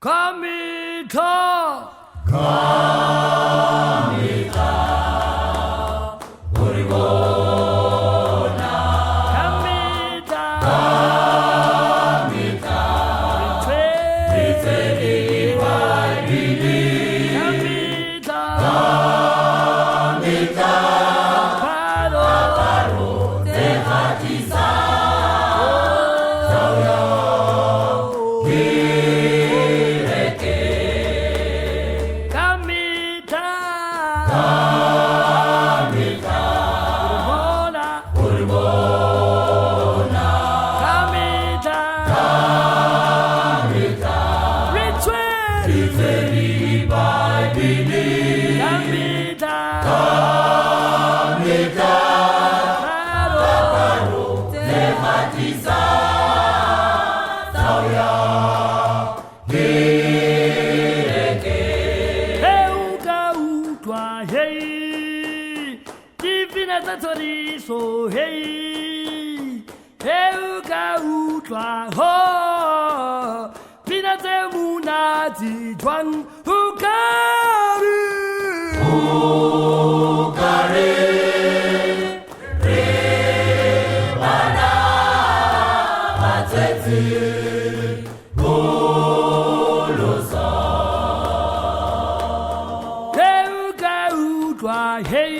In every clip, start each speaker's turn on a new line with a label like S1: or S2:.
S1: Ka mehla.
S2: Ka mehla o re bona.
S1: Ka mehla.
S2: Ka mehla
S1: Re
S2: re tshwere Bible.
S1: Ka mehla.
S2: Ka mehla
S1: Diaparo
S2: tse kgahlisang tsa ho ya kerekeng.
S1: Ka mehla.
S2: Ka mehla
S1: O re bona.
S2: o re bona.
S1: Ka mehla.
S2: Ka mehla
S1: Re tshwere.
S2: re tshwere Bible.
S1: Ka mehla.
S2: Ka mehla
S1: Diaparo
S2: tse kgahlisang tsa ho ya kerekeng.
S1: He o ka utlwa hei, dipina tsa thoriso hei. He o ka utlwa ho, pina tse monate jwang ho ka re.
S2: O ka re re bana ba tswetse pholoso.
S1: He o ka utlwa hei,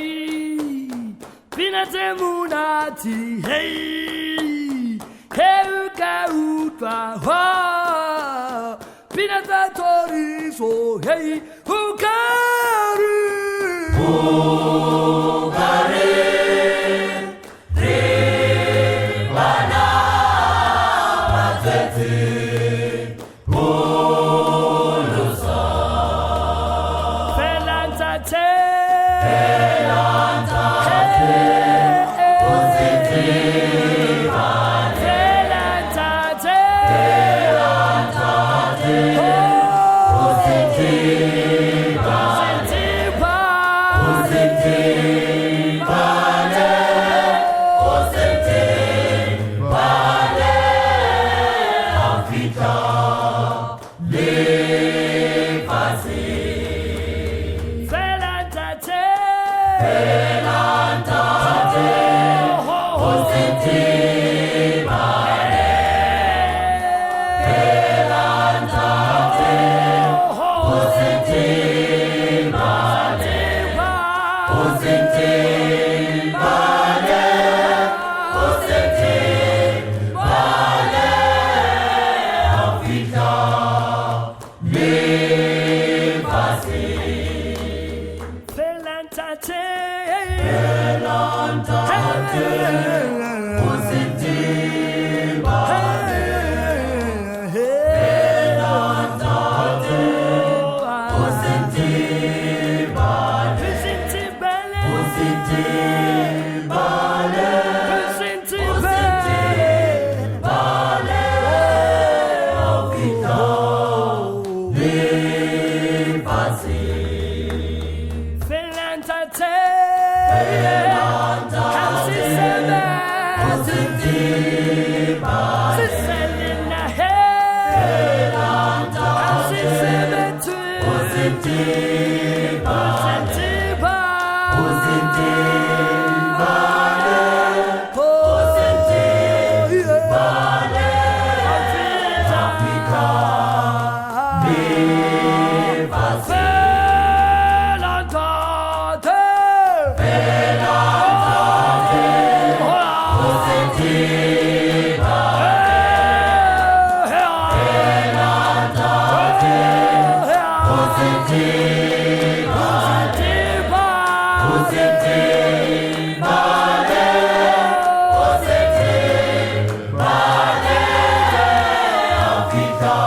S1: pina tse monate hei. He o ka utlwa ho, pina tsa thoriso hei, ho ka re.
S2: O ka re re bana ba tswetse pholoso.
S1: Fela ntate.
S2: Fela ntate, o se tsebane.
S1: Fela ntate.
S2: Fela ntate, o se tsebane. O se tsebane, o se tsebane, ha fihla lefatsheng.
S1: Fela ntate.
S2: Fela ntate, o se tsebane. Fela ntate, o se tsebane. O se tsebane, o se tsebane, ha fihla lefatsheng.
S1: Fela ntate.
S2: Fela ntate, o se tsebane. Fela ntate, o se tsebane. O se tsebane, o se tsebane, ha fihla lefatsheng.
S1: Fela ntate.
S2: Fela ntate, o se tsebane. Fela ntate, o se tsebane. O se tsebane, o se tsebane, ha fihla lefatsheng.
S1: Fela ntate.
S2: Fela ntate, o se tsebane. Fela ntate, o se tsebane. O se tsebane, o se tsebane, ha fihla